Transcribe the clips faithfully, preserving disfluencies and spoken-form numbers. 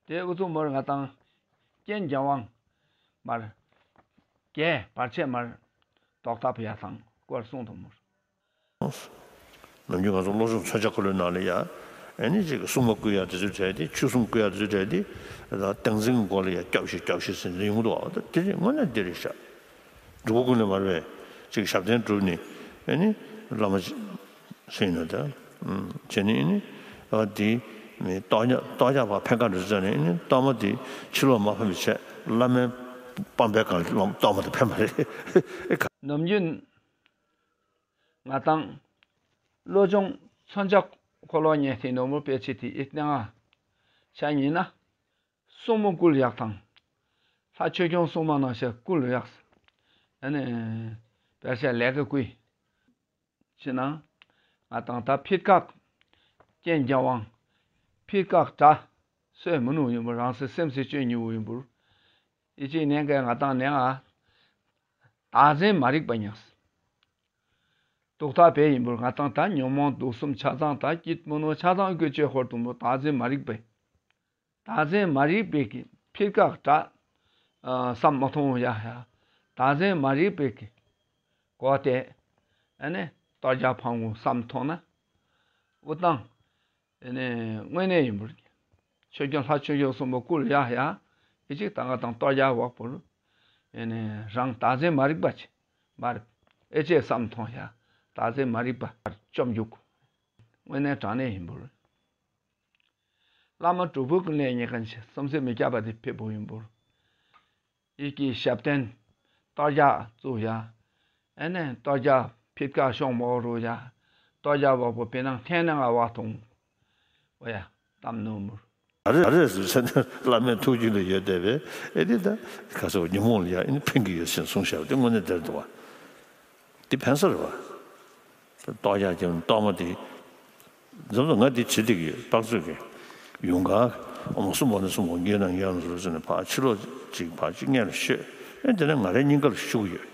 དེ་ཨུ་ཚུགས་མོར་ང་དང་རྐྱེན་རྒྱལ་དབང་མར་རྒྱས་བར་ཆད་མར་ཟློག་ཐབས་ཡ་ཐང་སྐོར་གསུངས་དང་མོར། ནམ་རྒྱུན་ང་ཚོ་བློ་སྦྱོང་མཚོན་ཆ་འཁོར་ལོའི་ནང་ལ་ཡ། ཨེ་ནི་ཅིག་སྲུང་མ་བསྐུལ་ཡ་དེ་ཚོའི་གྲས་དེ་ཆོས་སྲུང་བསྐུལ་ཡ་དེ་ཚོའི་གྲས་དེ། ད་བསྟན་འཛིན་གྱི་སྐོར་ལ་ཡ་སྐྱབས་ཤིག་སྐྱབས་ཤིག་ཟེར་ནས་ཡོང་གི་འདུག་བ། ད་དེ་རེད་དངོས་གནས་འདི་རེད་ཤག་འགྲུབ་པ་ཀུན་ལས་མར་པས་ཅིག་ཞབས་བརྟན་བསྒྲུབས་ནས་ཨེ་ནི་བླ་མ་ཟིན་ན་ད། བྱས་ནས་ཨེ་ནི་ཨ་དེ་མི་ལྟོ་ཉ་ལྟོ་ཉ་བ་ཕན་ཁ་འགྲོ་ཟེར་ནས་ཨེ་ནི་གཏོར་མ་དེ་ཕྱི་ལོགས་མ་ཕན་པའི་ཆེད་བླ་མའི་པང་པའི་སྒང་ལ་གཏོར་མ་དེ་ཕན་པ་རེད། ནམ་རྒྱུན་ང་དང་བློ་སྦྱོང་མཚོན་ཆ་འཁོར་ལོ་ཉན་ཐེངས་ནོར་མོ་དཔེ་ཆེ་དེ་ཨི་སྟེང་ང་ཆ་ཉིན་ན། སྲུང་མ་བསྐུལ་ཡག་དང་། ལྷ་ཆོས་སྐྱོང་སྲུང་མ་ནང་བཞིན་བསྐུལ་ཡག་ཨ་ནི་བེར་ཤ་ལས་ཀ་བསྐུལ། ཕྱི་ནང་ང་དང་ད་ཕིར་ཀག་རྐྱེན་རྒྱལ་དབང་། ཕིར་ཀག་དགྲ་སོས་མི་ནུ་ཡིན་པོ་རང་སེ་སེམས་སེ་སྤྱོད་ཉུ་བོ་ཡིན་པོར། ཨི་ཅིག་ནན་གས་ང་དང་ནན་ཨ། བདག་འཛིན་མ་རིག་པ་ཉགས། དུག་ཐག་བེ་ཡིན་པོར་ང་དང་ད་ཉོན་མོངས་དུག་གསུམ་ཆ་ཚང་ད་སྐྱིད་མི་ནུ་ཆ་ཚང་ཨི་ཀོ་ཅོས་ཧོར་དུ་མོ་བདག་འཛིན་མ་རིག་པས། བདག་འཛིན་མ་རིག་པའི་གི་ཕིར་ཀག་དགྲ། བསམ་མ་མཐོང་ཡ་ཡ། བདག་འཛིན་མ་རིག་པའི་གི་གོ་སྟེ། ཨ་ནི་གཏོར་རྒྱག་ཕང་བོ་བསམ་མཐོང་ན། འུ་དང་། ཨ་ནི་དངོས་གནས་ཡིན་པར། ཆོས་སྐྱོང་ལྷ་ཆོས་སྐྱོང་གསུམ་པོ་བསྐུལ་ཡ་ཡ། ཨི་ཅིག་ད་ང་དང་གཏོར་རྒྱག་འོག་པོར། ཨ་ནི་རང་བདག་འཛིན་མ་རིག་པ་ཆེ། མ་རིག་ཨེ་ཅེ་བསམ་མཐོང་ཡ། བདག་འཛིན་མ་རིག་པ་བཅོམ་འཇུག་དངོས་གནས་དྲང་གནས་ཡིན་པར། བླ་མ་སྒྲུབ་པོ་ཀུན་ལས་རྙེད་མཁན་ཆེ་བསམ་སེམས་མི་སྐྱབས་པ་དེ་ཕེབས་པོ་ཡིན་པོར། ཡིད་ཀྱི་ཞབས་བརྟན། གཏོར་རྒྱག་བཙུགས་ཡ། ཨེ་ནས་གཏོར་རྒྱག་ཕིར་ཀག་ཤོང་མོ་རུ་ཡ། གཏོར་རྒྱག་བ་པོ་པེ་ནང་འཐེན་ནང་ང་བ་ཐོང་། འོ་ཡ། གཏམ་ནོར་མུར། ཨ་རེ་ཨ་རེ་ཟེར་ཚེ་ན་བླ་མའི་ཐུགས་རྒྱུད་ལ་ཡོད་བསྡད་པས་ཨེ་དེ་ད་ག་ཚོད་ཉོན་མོངས་ལ་ཡ་ཨེ་ནི་ཕན་གྱི་ཡོད་ཟེར་གསུངས་བཞག་པ་དེ་དངོས་གནས་དེར་འདུག་བ། དེ་ཕན་ས་རེད་བ། གཏོར་རྒྱག་ཀྱང་གཏོར་མ་དེ། འཛམ་དུ་ང་འདི་བྱེད་བསྡད་ཀྱི་ཡོད་དཔག་ཚོད་ཀྱི། ཡུངས་ཀར་ཨོཾ་སུམ་བྷ་ནི་སུམ་བྷོ་ངེ་ན་ངེ་ན་རུ་ཟེར་ནས་ཕར་ཕྱི་ལོགས་ཅིག་ཕར་ཅིག་སྔོན་ལ་ཤོད། ཨེ་དེ་ནས་ང་རའི་སྙིང་ག་ལ་ཤུགས་ཡོད།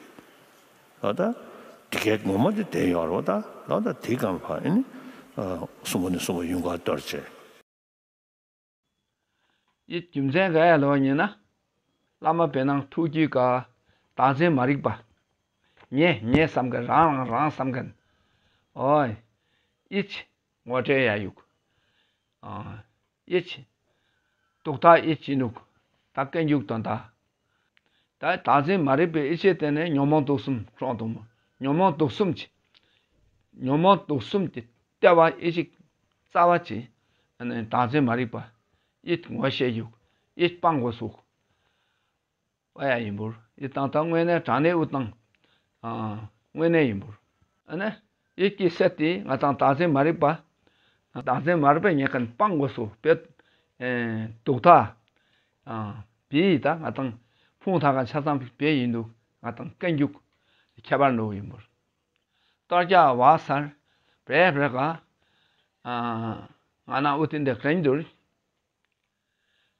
ལོ་ད། དེ་གའི་ངོ་མ་དེ་དེ་ཡོད་རེད་བ་ད་ལོ་ད་དེའི་སྒང་ལ་ཕར་ཨེ་ནི། སུམ་བྷོ་ནི་སུམ་བྷོ་ཡུངས་ཀར་གཏོར་བྱས། ཡིད་རྒྱུ་མཚན་ག་ཡ་ལོ་ཉེ་ན། བླ་མ་བེ་ནང་ཐུགས་རྒྱུད་ཀ། བདག་འཛིན་མ་རིག་པ། ངས་ངས་བསམ་མཁན་རང་རང་རང་བསམ་མཁན། ཨོའི། ཨིཆ། ངོ་སྤྲད་ཡ་ཡུག་ཨ། ཨིཆ། དུག་ཐག་ཨིཆ་ཡིན་ནུག་ད་ཀན་རྒྱུག་དོན་དག་ད་བདག་འཛིན་མ་རིག་པའི་ཨི་ཆེ་དེ་ནས་ཉོན་མོངས་དུག་གསུམ་ཀྲོང་དུ་མོ། ཉོན་མོངས་དུག་གསུམ་གྱི། ཉོན་མོངས་དུག་གསུམ་གྱི་ལྟེ་བ་ཨི་ཞིག་རྩ་བ་གྱི། ཨ་ནི་བདག་འཛིན་མ་རིག་པ། ཨིད་ངོ་ཤེས་ཡུག་ཨིད་སྤང་དགོས་སུག་ཨ་ཡ་ཡིན་པུར། ཨིད་དང་ད་དངོས་གནས་དྲང་གནས་ཨུ་དང་། ཨ། དངོས་གནས་ཡིན་པུར། ཨ་ནི། ཡིད་ཀྱི་སེལ་ཏེ་ང་དང་བདག་འཛིན་མ་རིག་པ། བདག་འཛིན་མ་རིག་པའི་ཉེས་ཁན་སྤང་དགོས་སོ་བེད། ཨེ། དུག་ཐག་ཨ། བི་ཡི་ད་ང་དང་ཕུང་ཐག་ག་ཆ་ཚང་བེད་ཡིན་འདུག་ང་དང་ཀན་རྒྱུག་ཁྱད་པར་འགྲོ་ཡིན་པུར། གཏོར་རྒྱག་བ་སར། བེ་བེ་ག་ཨ། ང་ན་ཨུ་ཏིན་དེ་གན་འདུར།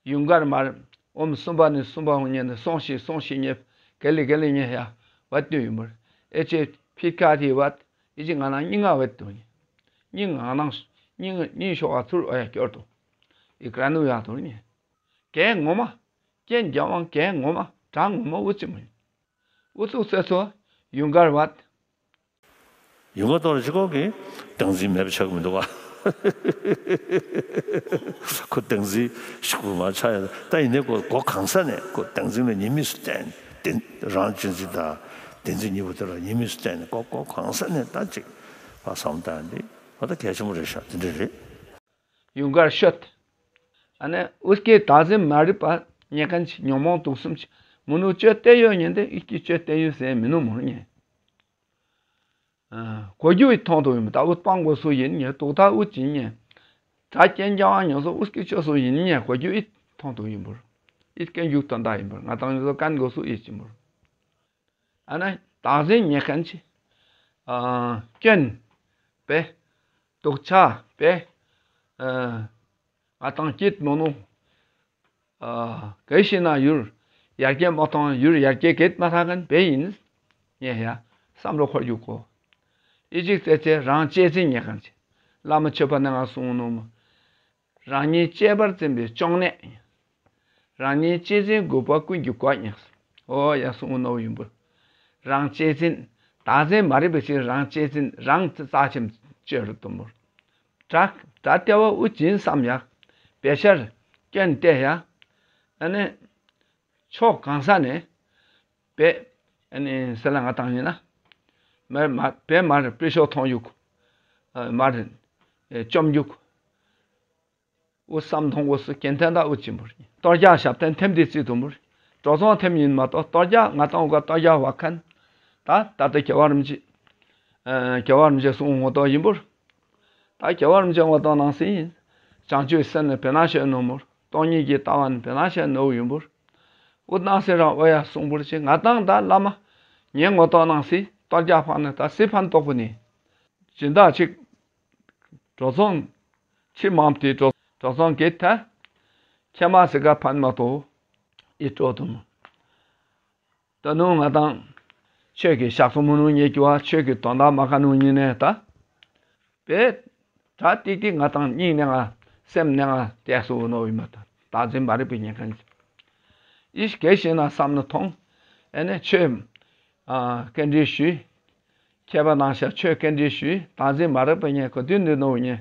ཡུངས་ཀར་མར། ཨོམ་སུམ་བྷ་ནི་སུམ་བྷ་ཧོ་ཉན་ནི་སོང་ཤི་སོང་ཤི་ཉེ། ག་ལི་ག་ལི་ཉེ་ཡ། བད་དུ་ཡིན་པུར། ཨེ་ཅེ་ཕི་ཀ་ཏི་བད། ཨི་ཅི་ང་ན་སྙིང་ང་བད་དུ་ཉེ། སྙིང་ང་ནང་། སྙིང་སྙིང་ཤོག་ཨ་ཐུར་ཨ་ཡ་སྐྱོར་དུ། ཨི་ཀྲ་ནུ་ཡ་ཐུར་ཉེ། གའི་ངོ་མ། ཀྱེ་རྒྱལ་དབང་གའི་ངོ་མ་དྲ་ངོ་མ་ཨུ་ཅི་མོ་ཡིན། ཨུ་ཚུགས་ཚེ་ཚོ། ཡུངས་ཀར་བད། ཡུངས་ཀར་གཏོར་ལ་ཅི་ཁོག་གི། བདག་འཛིན་མེད་པ་ཆགས་ཀྱི་མི་འདུག་བ། ཁོ་བདག་འཛིན་ཤུགས་པོ་མ་ཆགས་ཡ་ད་ཡིན་ནའི་ཁོ་སྒོ་གང་ས་ནས་ཁོ་བདག་འཛིན་ལ་ཉེས་དམིགས་སུ་བལྟས་ནས་བདེན་རང་གཅེས་འཛིན་དང་བདེན་འཛིན་གཉིས་པོ་དེ་ལ་ཉེས་དམིགས་སུ་བལྟས་ནས་ཁོ་སྒོ་གང་ས་ནས་ད་ཅིག་ཕར་བསམ་བཏང་འདི་ཨ་ད་གལ་ཆེན་པོ་རེད་ཤག་དེ་འདྲ་རེད། ཡུངས་ཀར་ཤོད། ཨ་ནི་ཨུ་སྐྱེ་བདག་འཛིན་མ་རིག་པ་ཉེ་ཁན་ཆི་ཉོན་མོངས་དུག་གསུམ་ཆི་མུ་ནུ་ཅོ་ཏེ་ཡོད་ཉན་ཏེ་ཨི་སྐྱེ་ཅོ་ཏེ་ཡོད་ཟེར་མི་ནུ་མུར་ཉན། གོ་རྒྱུ་ཨི་མཐོང་དུ་ཡིན་ད་ཨུ་སྤང་དགོས་སུ་ཡིན་ཉན་དུག་ཐག་ཨུ་ཅི་ཉན། ད་རྐྱེན་རྐྱང་བ་ཉོ་སོ་ཨུ་སྐྱེ་ཅོ་སུ་ཡིན་ཉན་གོ་རྒྱུ་ཨི་མཐོང་དུ་ཡིན་པུར། ཨི་སྐྱེ་འཇུག་དོན་དག་ཡིན་པུར་ང་དང་ཉོ་སོ་ཀན་དགོས་སུ་ཨི་ཅི་མུར། ཨ་ནི་བདག་འཛིན་ཉེ་ཁན་ཆི། ཨ། སྐྱོན། པེ། དུག་ཆ་པེ། ཨ། ང་དང་སྐྱིད་མོ་ནོ། ཨ། གལ་ཤི་ན་ཡུར། ཡར་རྒྱས་མ་ཐོང་ཡུར་ཡར་རྒྱས་གེད་མ་ཐག་གན་པེ་ཡིན། ཉེ་ཡ། བསམ་བློ་འཁོར་རྒྱུ་གོ། ཨི་ཅིག་ཙེ་ཙེ་རང་གཅེས་འཛིན་ཉེ་ཁན་ཆི། བླ་མ་མཆོད་པ་ནང་ང་གསུངས་ནོ་མོ། རང་ཉིད་གཅེས་པར་འཛིན་པའི་གཅོང་ནད། རང་ཉིད་གཅེས་འཛིན་རྒུད་པ་ཀུན་གྱི་སྒོ་ཉག་ཨོ་ཡ་གསུང་ནོ་ཡིན་པོ། རང་གཅེས་འཛིན། བདག་འཛིན་མ་རིག་པའི་ཕྱིར་རང་གཅེས་འཛིན་རང་རྩ་ཆེན་སྤྱོད་རུ་གཏོང་བོར། དགྲ་དགྲ་ལྟེ་བ་དབུ་འབྱིན་བསམ་ཡག་བེ་ཤར་སྐྱོན་བལྟས་ཡ། ཨ་ནི། ཕྱོགས་གང་ས་ནས། བེ། ཨ་ནི་སེ་ལ་ང་བཏང་ཡིན་ན། མར་མ་བེ་མར་པི་ཤོག་མཐོང་ཡུག་མར། བཅོམ་ཡུག་དབུ་བསམ་མཐོང་དབུ་སུ་གན་ཐན་ད་དབུ་ཆེན་པོར། གཏོར་རྒྱག་ཞབས་བརྟན་ཐེམ་དེ་རྩིས་དུམ་བུར། གྲོག་ཚང་ཐེམ་ཡིན་མ་གཏོགས་གཏོར་རྒྱག་ང་བཏང་དབུ་ག་གཏོར་རྒྱག་བ་མཁན། ད་ད་ལྟ་རྒྱལ་བ་རིན་པོ་ཆེ། རྒྱལ་བ་རིན་པོ་ཆེ་གསུང་ངོ་ཐོག་ཡིན་པོར། ད་རྒྱལ་བ་རིན་པོ་ཆེ་ངོ་ཐོག་ནང་སྲིད་ཡིན། བྱང་ཆུབ་སེམས་ནི་བེ་ན་ཤེས་ནོ་མོར། སྟོང་ཉིད་ཀྱི་ལྟ་བ་ནི་བེ་ན་ཤེས་ནོ་ཡིན་པོར། དབུ་སྣང་སེ་རང་ཨོ་ཡ་གསུང་པོར་ཆེ་ང་བཏང་ད་བླ་མ། ངའི་ངོ་ཐོག་ནང་སྲིད་གཏོར་རྒྱག་ཕག་ནི་ད་སྲིད་ཕན་ཐོགས་པོ་ནི། སྦྱིན་བདག་ཅིག་གྲོག་ཚང་། ཆི་མང་དེ་གྲོག་གྲོག་ཚང་གེ་ཐ། ཁྱེད་མ་ཟི་ག་ཕན་མ་ཐོགས། ཨི་སྤྲོ་དུ་མོ། ད་ནུ་ང་དང་། ཆོས་ཀྱི་ཞག་སོ་མུ་ནུ་ཉེ་ཀྱི་བ་ཆོས་ཀྱི་དོན་དག་མ་ཁ་ནུ་ཉིན་ནས་ད། པེ། དྲ་ཏིག་ཏིག་ང་དང་སྙིང་ནས་ང་སེམས་ནས་ང་དེ་སུ་ནོ་ཡིན་མ་ད་བདག་འཛིན་མ་རིག་པའི་ཉེན་ཁ་ཡིན། ཨིས་གེ་ཤེ་ན་བསམ་ན་ཐོང་། ཨེ་ནས་ཆོས། ཨ་སྐད་འདྲི་ཞུས། མཁས་པ་ནང་ཤ་ཆོས་སྐད་འདྲི་ཞུས་བདག་འཛིན་མ་རིག་པའི་ཉེན་ཁ་དུས་འདི་ནོ་ཉེ།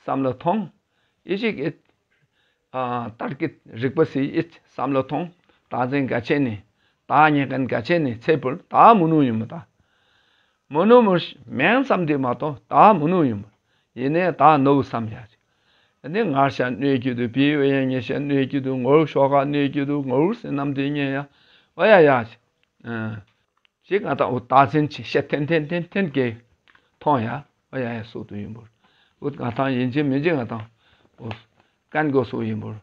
བསམ་ན་ཐོང་། ཨི་ཞིག་ཨིད། ཨ་ལྟར་གྱི་རིག་པ་སྲིད་ཨིད་བསམ་བློ་ཐོང་། བདག་འཛིན་འགའ་ཆེ་ནི། བདག་ཉེ་མཁན་འགའ་ཆེ་ནི་ཚེ་འཕུལ་བདག་མུ་ནུ་ཡིན་མོ་ད། མུ་ནུ་མུ་མེང་ཙམ་དེ་མ་གཏོགས་བདག་མུ་ནུ་ཡིན་མོ། ཡིན་ནའི་བདག་ནུ་བསམ་ཡ་ཅིག་ཨ་ནི་ངར་ཤ་གནོད་ཀྱི་འདུག་བི་ཨོ་ཡ་ཉེ་ཤ་གནོད་ཀྱི་འདུག་ངོར་ཤོག་ཁ་གནོད་ཀྱི་འདུག་ངོར་སེ་ནམ་དེ་ཉེ་ཡ་ཨོ་ཡ་ཡ་ཅིག་ཅིག་ང་དང་འུ་བདག་འཛིན་ཆེ་ཤེ་ཐེན་ཐེན་ཐེན་ཐེན་གེ་མཐོང་ཡ་ཨོ་ཡ་ཡ་སུ་དུ་ཡིན་པོར་འུ་ང་དང་ཡིན་ཅི་མིན་ཅི་ང་དང་འུ་ཀན་གོ་སུ་ཡིན་པོར་